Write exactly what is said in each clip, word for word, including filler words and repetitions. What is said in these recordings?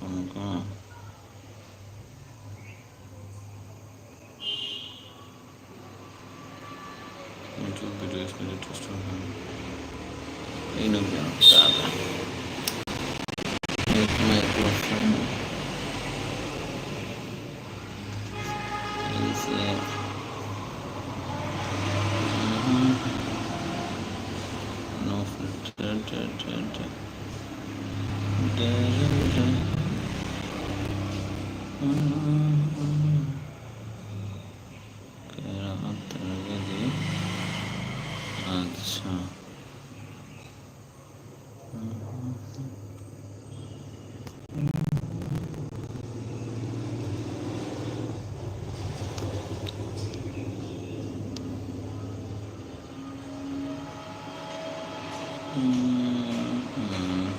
ꯇꯧꯔꯝꯃꯨꯀꯣ꯫ YouTube videos meditation. ꯑꯩꯅ ꯒ꯭ꯌꯥꯟ ꯇꯥꯗ꯭ꯔꯦ꯫ Mute microphone. ꯑꯩꯁꯦ, ꯎꯝ, no filter, ꯇ, ꯇ, ꯇ꯫ ꯇ, ꯇ, ꯇ꯫ ꯎꯝ꯫ ꯀꯌꯥ ꯅꯠꯇ꯭ꯔꯒꯗꯤ, ꯑꯠꯁꯥ꯫ ꯎꯝ, ꯎꯝ꯫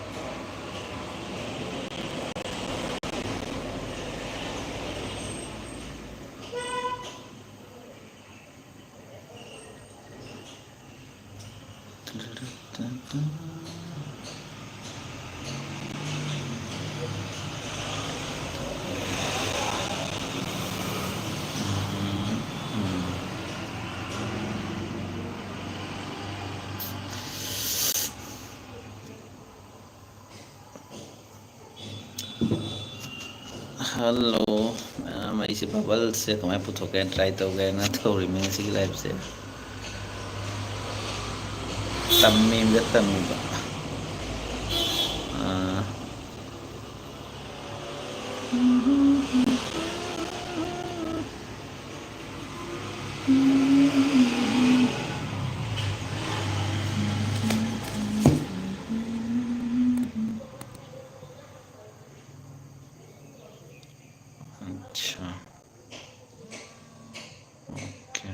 ꯍꯜꯂꯣ ꯃꯌꯥꯝ, ꯑꯩꯁꯦ ꯕꯕꯜꯁꯦ ꯀꯃꯥꯏꯅ ꯄꯨꯊꯣꯛꯀꯦꯅ ꯇ꯭ꯔꯥꯏ ꯇꯧꯒꯦꯅ ꯇꯧꯔꯤꯕꯅꯤ ꯉꯁꯤꯒꯤ ꯂꯥꯏꯞꯁꯦ꯫ ꯇꯝꯃꯤꯕ, ꯇꯝꯃꯤꯕ꯫ ꯑꯥ꯫ ꯑꯠꯁꯥ꯫ ꯑꯣꯀꯦ꯫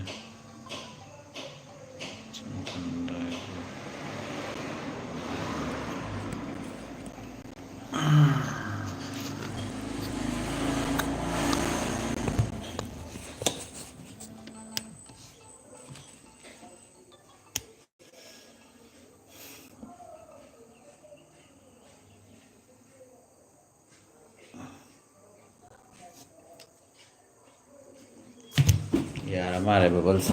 ꯃꯥꯔꯦ ꯕꯕꯜꯁꯦ꯫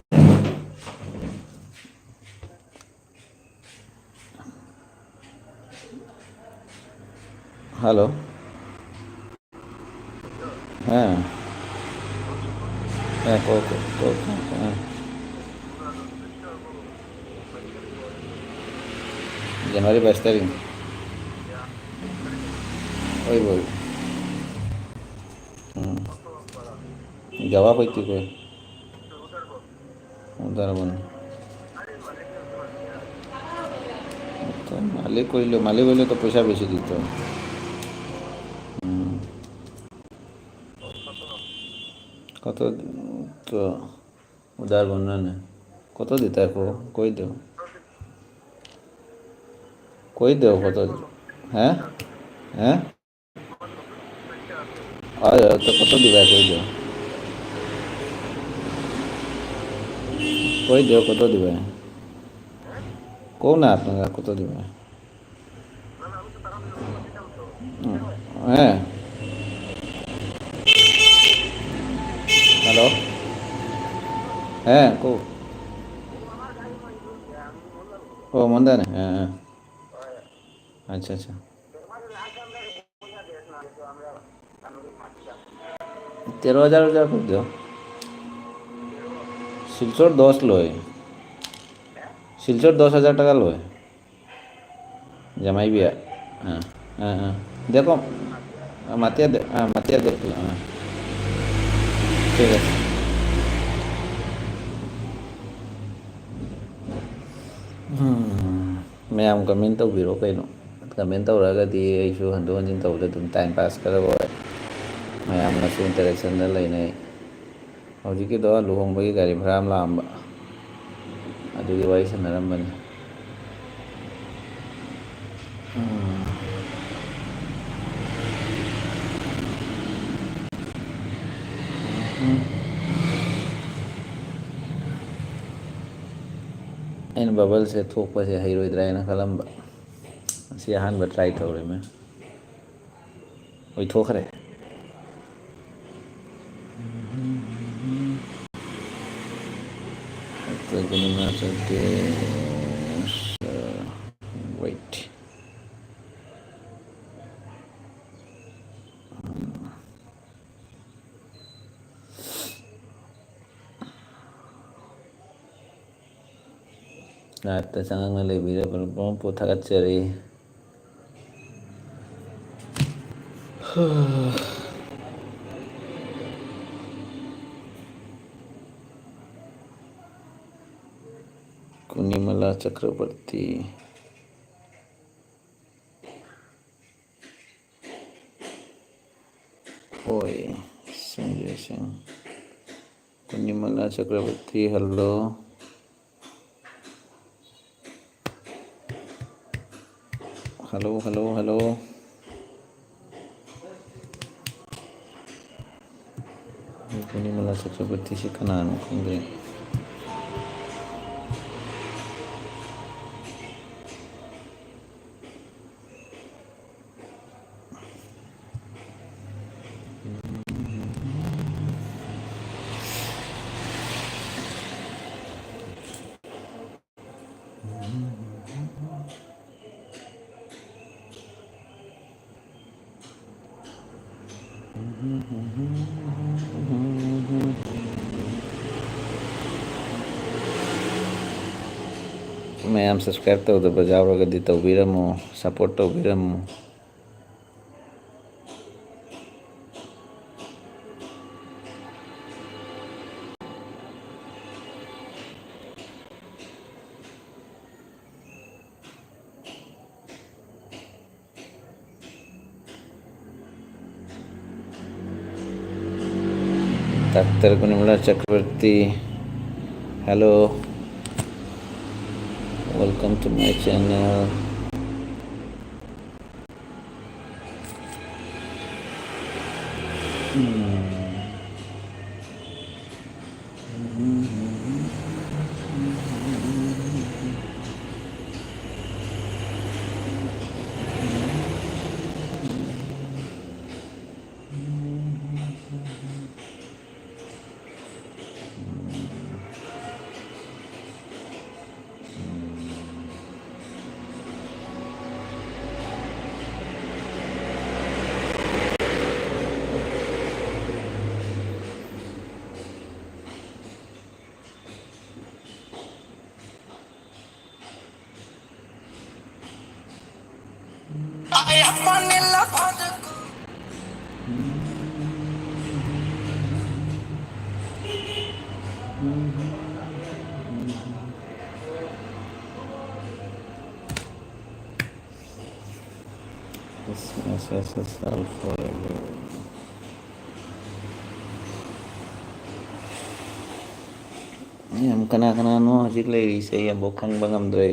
ꯍꯜꯂꯣ꯫ ꯑꯥ꯫ ꯑꯦ, ꯀꯣ, ꯀꯣ, ꯀꯣ, ꯀꯣ, ꯑꯥ꯫ जनवरी बाईस तारीख। वही, वही। हम्म। गवा कोई की कोई। উদার বন। তো মালিক কইলে, মালিক কইলে তো পয়সা বেশি দিত। হুম। কত তো উদার বন না। কত দিতা কো? কই দেও। কই দেও কত? হ্যাঁ? হ্যাঁ? আরে, তো কত দিবা কই দেও? কই দেও কত দিবা? কও না আপনারা কত দিবা? হুম, হ্যাঁ। হ্যালো? হ্যাঁ, কও। ও, মন্দা নেই? হ্যাঁ, হ্যাঁ। আচ্ছা, আচ্ছা। তেরো হাজার হাজার করে দিও। শিলচর দশ লয়। শিলচর দশ হাজার টাকা লয়। জামাই বিয়া। হ্যাঁ, হ্যাঁ, হ্যাঁ। দেখো, মাতিয়া দে-, হ্যাঁ, মাতিয়া দেখো। হ্যাঁ। ঠিক আছে। ꯎꯝ, ꯃꯌꯥꯝ ꯀꯃꯦꯟ ꯇꯧꯕꯤꯔꯣ ꯀꯩꯅꯣ꯫ ꯀꯃꯦꯟ ꯇꯧꯔꯒꯗꯤ ꯑꯩꯁꯨ ꯍꯟꯗꯣꯛ ꯍꯟꯖꯤꯟ ꯇꯧꯕꯗ ꯑꯗꯨꯝ ꯇꯥꯏꯝ ꯄꯥꯁ ꯈꯔ ꯑꯣꯏ꯫ ꯃꯌꯥꯝꯅꯁꯨ ꯏꯟꯇꯔꯦꯛꯁꯟꯗ ꯂꯩꯅꯩ꯫ ꯍꯧꯖꯤꯛꯀꯤꯗꯣ ꯂꯨꯍꯣꯡꯕꯒꯤ ꯒꯥꯔꯤ ꯚꯔꯥ ꯑꯃ ꯂꯥꯛꯑꯝꯕ, ꯑꯗꯨꯒꯤ ꯋꯥꯔꯤ ꯁꯥꯟꯅꯔꯝꯕꯅꯤ꯫ ꯎꯝ꯫ ꯎꯝ꯫ ꯑꯩꯅ ꯕꯕꯜꯁꯦ ꯊꯣꯛꯄꯁꯦ ꯍꯩꯔꯣꯏꯗ꯭ꯔꯥ ꯍꯥꯏꯅ ꯈꯜꯂꯝꯕ꯫ ꯉꯁꯤ ꯑꯍꯥꯟꯕ ꯇ꯭ꯔꯥꯏ ꯇꯧꯔꯤꯃꯦ꯫ ꯑꯣꯏꯊꯣꯛꯈ꯭ꯔꯦ꯫ ꯀꯨꯟꯃꯉꯥ ꯆꯠꯇꯦ꯫ Wait. Live-ꯇ ꯆꯪꯉꯛꯅ ꯂꯩꯕꯤꯔꯕ ꯄꯨꯝꯅꯃꯛꯄꯨ ꯊꯥꯒꯠꯆꯔꯤ꯫ ꯀꯨꯅꯤꯃꯂꯥ ꯆꯀ꯭ꯔꯕꯔꯇꯤ꯫ ꯍꯣꯏ, ꯁꯟꯖꯣꯏ ꯁꯤꯡ꯫ ꯀꯨꯅꯤꯃꯂꯥ ꯆꯀ꯭ꯔꯕꯔꯇꯤ, hello꯫ Hello, hello, hello꯫ ꯀꯨꯅꯤꯃꯂꯥ ꯆꯀ꯭ꯔꯕꯔꯇꯤꯁꯤ ꯀꯅꯥꯅꯣ ꯈꯪꯗ꯭ꯔꯦ꯫ ꯃꯌꯥꯝ subscribe ꯇꯧꯗꯕ ꯌꯥꯎꯔꯒꯗꯤ ꯇꯧꯕꯤꯔꯝꯃꯣ, support ꯇꯧꯕꯤꯔꯝꯃꯣ꯫ Doctor Gunimala Chakraborty, hello, welcome to my channel. Hmm. This message is all for you. ꯌꯥꯝ ꯀꯅꯥ ꯀꯅꯥꯅꯣ ꯍꯧꯖꯤꯛ ꯂꯩꯔꯤꯁꯦ? ꯑꯩ ꯑꯃꯨꯛ ꯈꯪꯕ ꯉꯝꯗ꯭ꯔꯦ꯫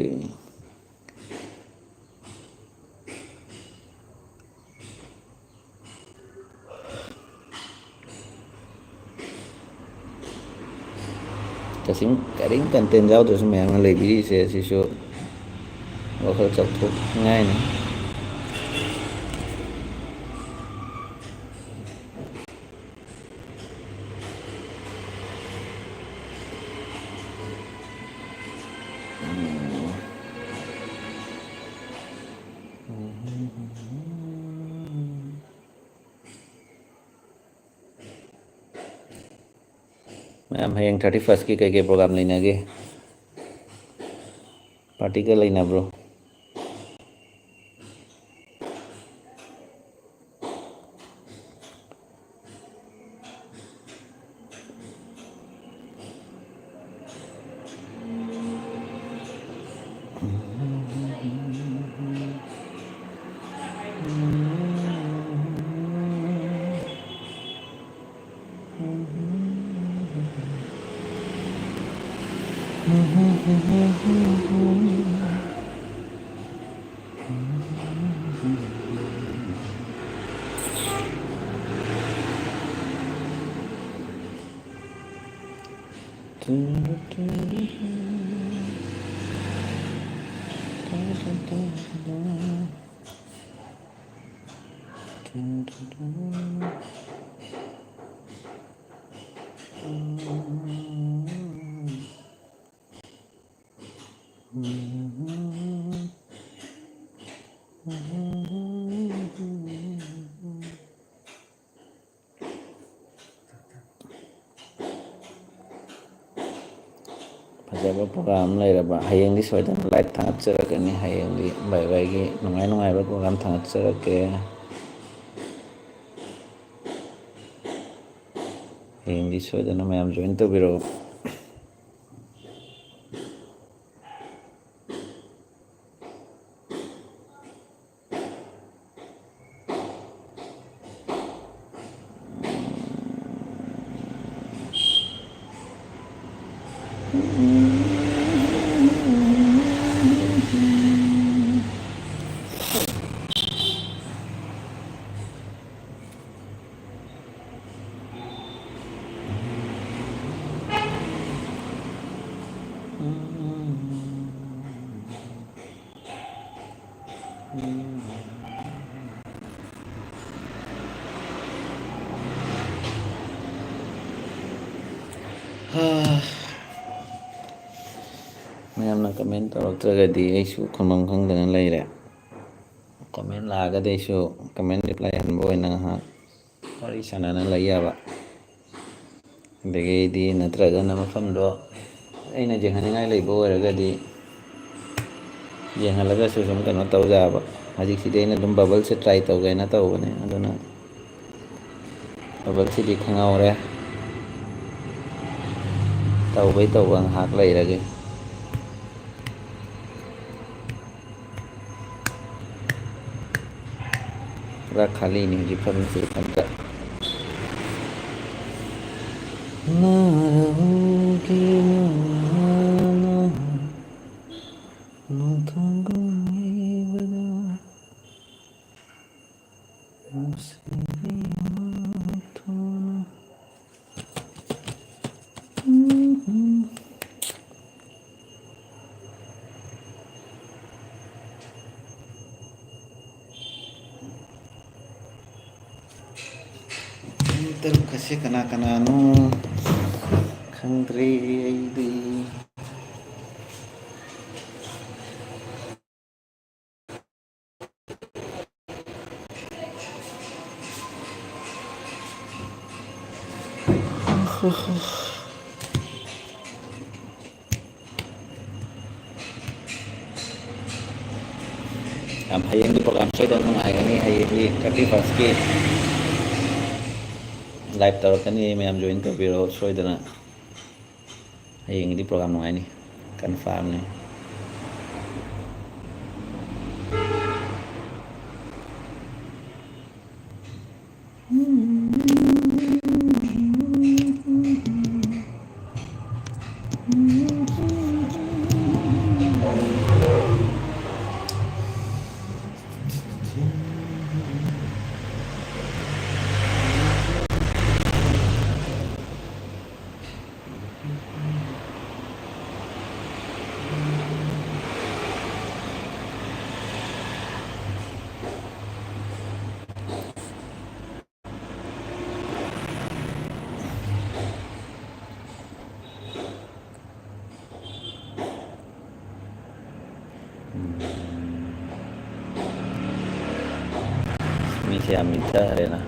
ꯀꯛꯆꯤꯡ ꯀꯔꯤꯝ content ꯌꯥꯎꯗ꯭ꯔꯁꯨ ꯃꯌꯥꯝꯅ ꯂꯩꯕꯤꯔꯤꯁꯦ, ꯑꯁꯤꯁꯨ ꯋꯥꯈꯜ ꯆꯥꯎꯊꯣꯛꯅꯤꯡꯉꯥꯏꯅꯤ꯫ ꯃꯌꯥꯝ, ꯍꯌꯦꯡ thirty first ꯀꯤ ꯀꯩꯀꯩ program ꯂꯩꯅꯒꯦ? Party ꯒ ꯂꯩꯅꯕ꯭ꯔꯣ? ꯐꯖꯕ ꯄ꯭ꯔꯣꯒ꯭ꯔꯥꯝ ꯂꯩꯔꯕ꯫ ꯍꯌꯦꯡꯗꯤ ꯁꯣꯏꯗꯅ ꯂꯥꯏꯚ ꯊꯥꯒꯠꯆꯔꯛꯀꯅꯤ꯫ ꯍꯌꯦꯡꯗꯤ ꯕꯥꯏ ꯕꯥꯏꯒꯤ ꯅꯨꯡꯉꯥꯏ ꯅꯨꯡꯉꯥꯏꯕ ꯄ꯭ꯔꯣꯒ꯭ꯔꯥꯝ ꯊꯥꯒꯠꯆꯔꯛꯀꯦ꯫ ꯍꯌꯦꯡꯗꯤ ꯁꯣꯏꯗꯅ ꯃꯌꯥꯝ ꯖꯣꯏꯟ ꯇꯧꯕꯤꯔꯛꯑꯣ꯫ ꯃꯌꯥꯝꯅ ꯀꯃꯦꯟ ꯇꯧꯔꯛꯇ꯭ꯔꯒꯗꯤ ꯑꯩꯁꯨ ꯈꯨꯝꯐꯝ ꯈꯪꯗꯅ ꯂꯩꯔꯦ꯫ ꯀꯃꯦꯟ ꯂꯥꯛꯑꯒꯗꯤ ꯑꯩꯁꯨ ꯀꯃꯦꯟ ꯔꯤꯄ꯭ꯂꯥꯏ ꯍꯟꯕ ꯑꯣꯏꯅ ꯉꯥꯏꯍꯥꯛ ꯋꯥꯔꯤ ꯁꯥꯟꯅꯅ ꯂꯩ ꯌꯥꯕ꯫ ꯑꯗꯒꯤꯗꯤ ꯅꯠꯇ꯭ꯔꯒꯅ ꯃꯐꯝꯗꯣ ꯑꯩꯅ ꯌꯦꯡꯍꯟꯅꯤꯡꯉꯥꯏ ꯂꯩꯕ ꯑꯣꯏꯔꯒꯗꯤ ꯌꯦꯡꯍꯜꯂꯒꯁꯨ ꯁꯨꯝ ꯀꯩꯅꯣ ꯇꯧ ꯌꯥꯕ꯫ ꯍꯧꯖꯤꯛꯁꯤꯗꯤ ꯑꯩꯅ ꯑꯗꯨꯝ ꯕꯕꯜꯁꯦ ꯇ꯭ꯔꯥꯏ ꯇꯧꯒꯦꯅ ꯇꯧꯕꯅꯦ, ꯑꯗꯨꯅ ꯕꯕꯜꯁꯤꯗꯤ ꯈꯪꯍꯧꯔꯦ꯫ ꯇꯧꯕꯩ ꯇꯧꯕ ꯉꯥꯏꯍꯥꯛ ꯂꯩꯔꯒꯦ꯫ ꯄꯨꯔꯥ ꯈꯥꯂꯤꯅꯤ ꯍꯧꯖꯤꯛ ꯐꯝꯃꯤꯁꯦ ꯏꯊꯟꯇ꯫ ꯅꯥꯔꯧꯒꯤ ꯃꯉꯥꯜꯅ ꯅꯣꯡꯊꯥꯡꯒꯨꯝ ꯌꯩꯕꯗ ꯅꯨꯡꯁꯤꯕꯤ ꯃꯥꯏꯊꯣꯡꯅ ꯃꯤ ꯇꯔꯨꯛ ꯑꯁꯤ ꯀꯅꯥ ꯀꯅꯥꯅꯣ? ꯈꯪꯗ꯭ꯔꯦ ꯑꯩꯗꯤ꯫ ꯌꯥꯝ, ꯍꯌꯦꯡꯗꯤ program ꯁꯣꯏꯗꯅ ꯅꯨꯡꯉꯥꯏꯒꯅꯤ꯫ ꯍꯌꯦꯡꯗꯤ thirty first ꯀꯤ live ꯇꯧꯔꯛꯀꯅꯤ, ꯃꯌꯥꯝ join ꯇꯧꯕꯤꯔꯣ ꯁꯣꯏꯗꯅ꯫ ꯍꯌꯦꯡꯒꯤꯗꯤ program ꯅꯨꯡꯉꯥꯏꯅꯤ, confirm ꯅꯤ꯫ ꯃꯤꯁꯦ ꯌꯥꯝ ꯏꯪꯊꯈ꯭ꯔꯦꯅ꯫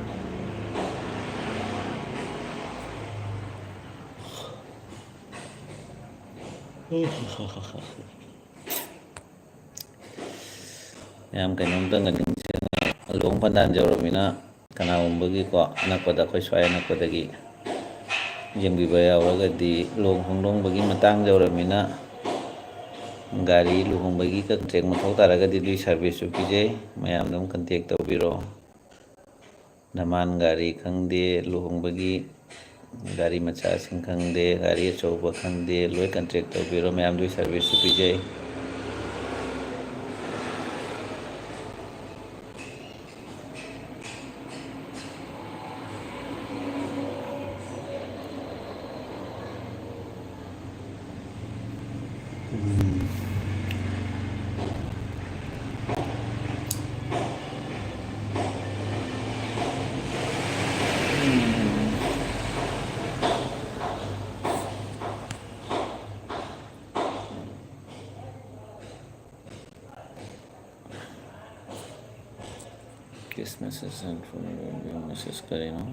ꯌꯥꯝ ꯀꯩꯅꯣꯝꯇꯪꯒ ꯅꯤꯡꯁꯤꯡꯉꯦ꯫ ꯂꯨꯍꯣꯡ ꯄꯟꯊꯥ ꯌꯧꯔꯕꯅꯤꯅ, ꯀꯅꯥꯒꯨꯝꯕꯒꯤꯀꯣ, ꯑꯅꯛꯄꯗ, ꯑꯩꯈꯣꯏ ꯁ꯭ꯋꯥꯏ ꯑꯅꯛꯄꯗꯒꯤ ꯌꯦꯡꯕꯤꯕ ꯌꯥꯎꯔꯒꯗꯤ, ꯂꯨꯍꯣꯡ ꯈꯣꯡꯗꯣꯡꯕꯒꯤ ꯃꯇꯥꯡ ꯌꯧꯔꯕꯅꯤꯅ, ꯒꯥꯔꯤ ꯂꯨꯍꯣꯡꯕꯒꯤ ꯀꯟꯇ꯭ꯔꯦꯛ ꯃꯊꯧ ꯇꯥꯔꯒꯗꯤ, ꯑꯗꯨꯒꯤ service ꯁꯨ ꯄꯤꯖꯩ꯫ ꯃꯌꯥꯝ ꯑꯗꯨꯝ contact ꯇꯧꯕꯤꯔꯣ꯫ ꯅꯃꯥꯟ ꯒꯥꯔꯤ ꯈꯪꯗꯦ, ꯂꯨꯍꯣꯡꯕꯒꯤ ꯒꯥꯔꯤ ꯃꯆꯥꯁꯤꯡ ꯈꯪꯗꯦ, ꯒꯥꯔꯤ ꯑꯆꯧꯕ ꯈꯪꯗꯦ, ꯂꯣꯏ contact ꯇꯧꯕꯤꯔꯣ, ꯃꯌꯥꯝꯗꯨꯒꯤ service ꯁꯨ ꯄꯤꯖꯩ꯫ This message sent from your message ꯀꯔꯤꯅꯣ?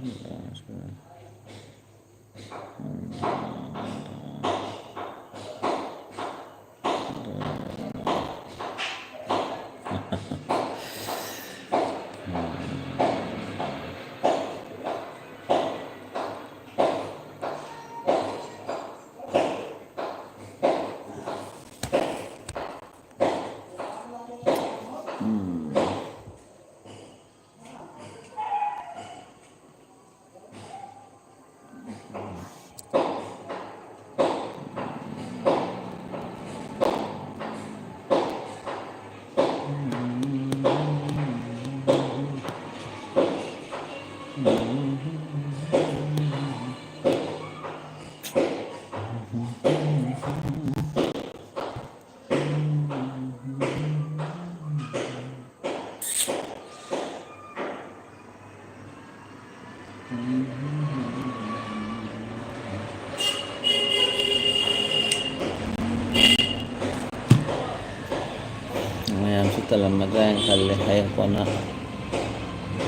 ꯃꯌꯥꯝꯁꯨ ꯇꯜꯂꯝꯃꯗ꯭ꯔꯥ ꯍꯥꯏꯅ ꯈꯜꯂꯦ꯫ ꯍꯌꯦꯡ ꯀꯣꯟꯅ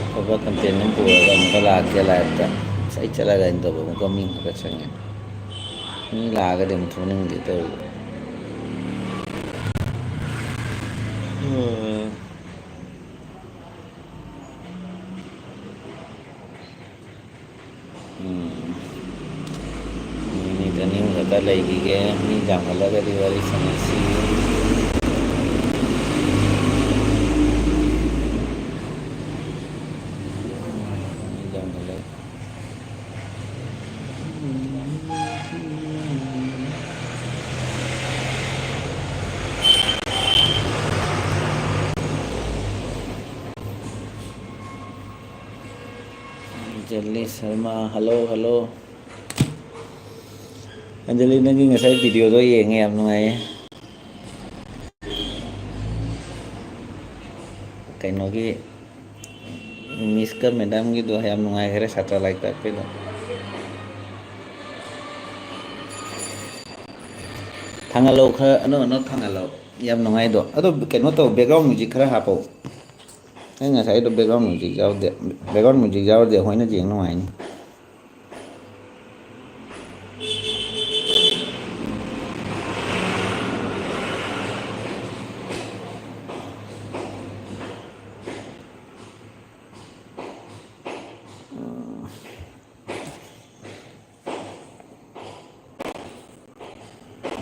ꯑꯐꯕ content ꯑꯃ ꯄꯨꯔꯒ ꯑꯃꯨꯛꯀ ꯂꯥꯛꯀꯦ live ꯇ꯫ ꯉꯁꯥꯏ ꯆꯠꯂꯒ ꯑꯩꯅ ꯇꯧꯕ ꯑꯃꯨꯛꯀ ꯃꯤ ꯑꯃꯨꯛꯀ ꯆꯪꯉꯦ꯫ ꯃꯤ ꯂꯥꯛꯑꯒꯗꯤ ꯑꯃꯨꯛ ꯊꯣꯛꯅꯤꯡꯗꯦ ꯇꯧꯔꯤꯕ꯫ ꯎꯝ꯫ ꯃꯤꯅꯤꯠ ꯑꯅꯤ ꯑꯍꯨꯝ ꯈꯛꯇ ꯂꯩꯈꯤꯒꯦ꯫ ꯃꯤ ꯌꯥꯝꯈꯠꯂꯒꯗꯤ ꯋꯥꯔꯤ ꯁꯥꯟꯅꯁꯤ꯫ ꯃꯤ ꯌꯥꯝꯈꯠꯂꯛ-, ꯑꯟꯖꯂꯤ ꯁꯔꯃ, hello, hello꯫ ꯑꯟꯖꯂꯤ, ꯅꯪꯒꯤ ꯉꯁꯥꯏ video ꯗꯣ ꯌꯦꯡꯉꯦ, ꯌꯥꯝ ꯅꯨꯡꯉꯥꯏꯌꯦ꯫ ꯀꯩꯅꯣꯒꯤ, ꯃꯤꯁꯀ ꯃꯦꯗꯥꯝꯒꯤꯗꯣ ꯌꯥꯝ ꯅꯨꯡꯉꯥꯏꯈ꯭ꯔꯦ, ꯁꯥꯇ꯭ꯔ ꯂꯥꯏꯔꯤꯛ ꯇꯥꯛꯄꯩꯗꯣ꯫ ꯊꯥꯡꯒꯠꯂꯛꯑꯣ, ꯈꯔ ꯑꯅꯧ ꯑꯅꯧ ꯊꯥꯡꯒꯠꯂꯛꯑꯣ꯫ ꯌꯥꯝ ꯅꯨꯡꯉꯥꯏꯗꯣ꯫ ꯑꯗꯣ ꯀꯩꯅꯣ ꯇꯧ, background music ꯈꯔ ꯍꯥꯞꯄꯛꯑꯣ꯫ ꯑꯩ ꯉꯁꯥꯏꯗꯣ background music ꯌꯥꯎꯗꯦ꯫ Background music ꯌꯥꯎꯔꯗꯤ ꯑꯩꯈꯣꯏꯅ ꯌꯦꯡ ꯅꯨꯡꯉꯥꯏꯅꯤ꯫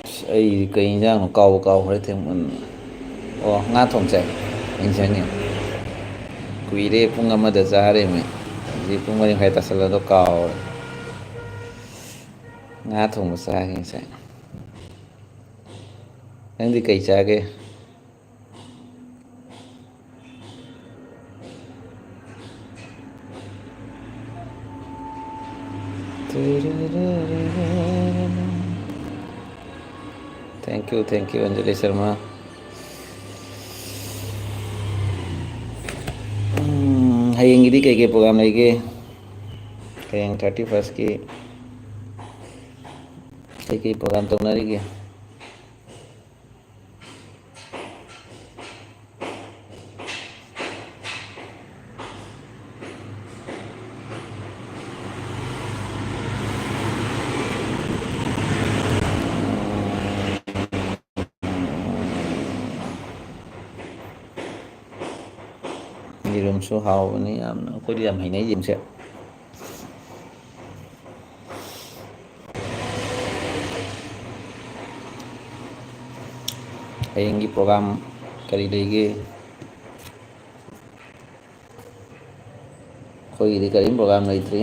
ꯑꯁ, ꯑꯩ ꯀꯩ ꯏꯟꯖꯥꯡꯅꯣ ꯀꯥꯎꯕꯨ ꯀꯥꯎꯈ꯭ꯔꯦ꯫ ꯊꯦꯡꯃꯟ-, ꯑꯣ, ꯉꯥ ꯊꯣꯡ ꯆꯥꯏ꯫ ꯅꯤꯡꯁꯤꯡꯉꯦ꯫ ꯀꯨꯏꯔꯦ, ꯄꯨꯡ ꯑꯃꯗ ꯆꯥꯔꯦꯃꯤ꯫ ꯍꯧꯖꯤꯛ ꯄꯨꯡ ꯃꯔꯤ ꯃꯈꯥꯏ ꯇꯥꯁꯜꯂꯗꯣ ꯀꯥꯎꯔꯦ꯫ ꯉꯥ ꯊꯣꯡꯕ ꯆꯥꯈꯤ ꯉꯁꯥꯏ꯫ ꯅꯪꯗꯤ ꯀꯩ ꯆꯥꯒꯦ? Thank you, thank you, Anjali Sharma. ꯎꯝ, ꯍꯌꯦꯡꯒꯤꯗꯤ ꯀꯩꯀꯩ program ꯂꯩꯒꯦ? ꯍꯌꯦꯡ thirty first ꯀꯤ ꯀꯩꯀꯩ program ꯇꯧꯅꯔꯤꯒꯦ? ꯌꯦꯔꯨꯝꯁꯨ ꯍꯥꯎꯕꯅꯤ ꯌꯥꯝꯅ, ꯑꯩꯈꯣꯏꯗꯤ ꯌꯥꯝ ꯍꯩꯅꯩ ꯌꯦꯔꯨꯝꯁꯦ꯫ ꯍꯌꯦꯡꯒꯤ program ꯀꯔꯤ ꯂꯩꯒꯦ? ꯑꯩꯈꯣꯏꯒꯤꯗꯤ ꯀꯔꯤꯝ program ꯂꯩꯇ꯭ꯔꯤ꯫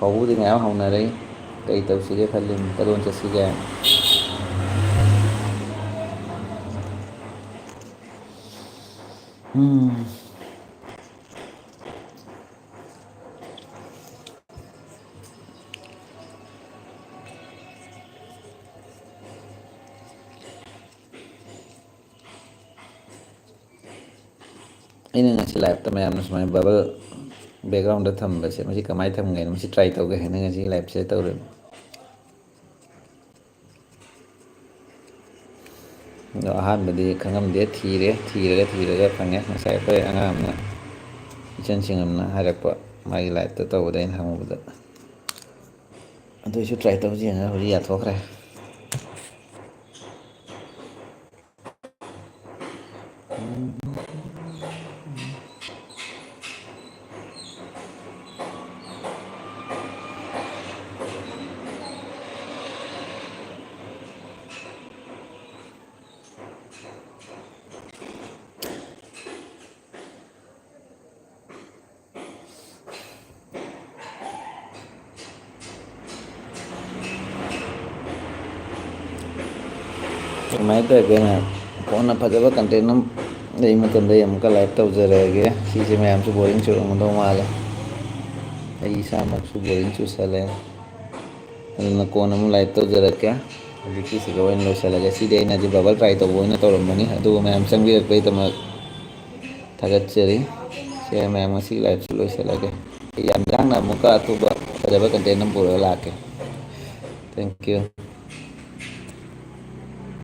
ꯍꯧꯕꯨꯗꯤ ꯃꯌꯥꯝ ꯍꯧꯅꯔꯦ꯫ ꯀꯔꯤ ꯇꯧꯁꯤꯒꯦ ꯈꯜꯂꯤꯅꯤ, ꯀꯗꯣꯝ ꯆꯠꯁꯤꯒꯦ? ꯎꯝ꯫ ꯑꯩꯅ ꯉꯁꯤ liveꯇ ꯃꯌꯥꯝꯅ ꯁꯨꯃꯥꯏꯅ bubble backgroundꯗ ꯊꯝꯕꯁꯦ, ꯃꯁꯤ ꯀꯃꯥꯏꯅ ꯊꯝꯒꯦꯅ, ꯃꯁꯤ try ꯇꯧꯒꯦ ꯍꯥꯏꯅ ꯉꯁꯤ liveꯁꯦ ꯇꯧꯔꯤꯕ꯫ ꯑꯗꯣ ꯑꯍꯥꯟꯕꯗꯤ ꯈꯪꯉꯝꯗꯦ, ꯊꯤꯔꯦ, ꯊꯤꯔꯒ ꯊꯤꯔꯒ ꯐꯪꯉꯦ꯫ ꯉꯁꯥꯏ ꯑꯩꯈꯣꯏ ꯑꯉꯥꯡ ꯑꯃꯅ, ꯏꯆꯟ ꯁꯤꯡꯉꯝꯅ ꯍꯥꯏꯔꯛꯄ, ꯃꯥꯒꯤ liveꯇ ꯇꯧꯕꯗ ꯑꯩꯅ ꯍꯪꯉꯨꯕꯗ꯫ ꯑꯗꯨꯏꯁꯨ try ꯇꯧꯁꯤ ꯍꯥꯏꯅ ꯍꯧꯖꯤꯛ ꯌꯥꯊꯣꯛꯈ꯭ꯔꯦ꯫ ꯑꯗꯨꯃꯥꯏꯅ ꯇꯧꯔꯒ ꯀꯣꯟꯅ ꯐꯖꯕ content ꯑꯃ ꯂꯩ ꯃꯇꯝꯗ ꯑꯩ ꯑꯃꯨꯛꯀ live ꯇꯧꯖꯔꯛꯑꯒꯦ꯫ ꯁꯤꯁꯦ ꯃꯌꯥꯝꯁꯨ boring ꯆꯨꯔꯝꯒꯗꯧ ꯃꯥꯜꯂꯦ, ꯑꯩ ꯏꯁꯥꯃꯛꯁꯨ boring ꯆꯨꯁꯜꯂꯦ꯫ ꯑꯗꯨꯅ ꯀꯣꯟꯅ ꯑꯃꯨꯛ live ꯇꯧꯖꯔꯛꯀꯦ꯫ ꯍꯧꯖꯤꯛꯀꯤꯁꯤꯒ ꯑꯣꯏꯅ ꯂꯣꯏꯁꯤꯜꯂꯒꯦ꯫ ꯁꯤꯗꯤ ꯑꯩꯅ ꯍꯧꯖꯤꯛ bubble try ꯇꯧꯕ ꯑꯣꯏꯅ ꯇꯧꯔꯝꯕꯅꯤ, ꯑꯗꯨꯕꯨ ꯃꯌꯥꯝ ꯆꯪꯕꯤꯔꯛꯄꯒꯤꯗꯃꯛ ꯊꯥꯒꯠꯆꯔꯤ꯫ ꯁꯦ, ꯃꯌꯥꯝ ꯉꯁꯤꯒꯤ liveꯁꯨ ꯂꯣꯏꯁꯤꯜꯂꯒꯦ꯫ ꯑꯩ ꯌꯥꯝ ꯌꯥꯡꯅ ꯑꯃꯨꯛꯀ ꯑꯇꯣꯞꯄ ꯐꯖꯕ content ꯑꯃ ꯄꯨꯔꯒ ꯂꯥꯛꯀꯦ꯫ Thank you꯫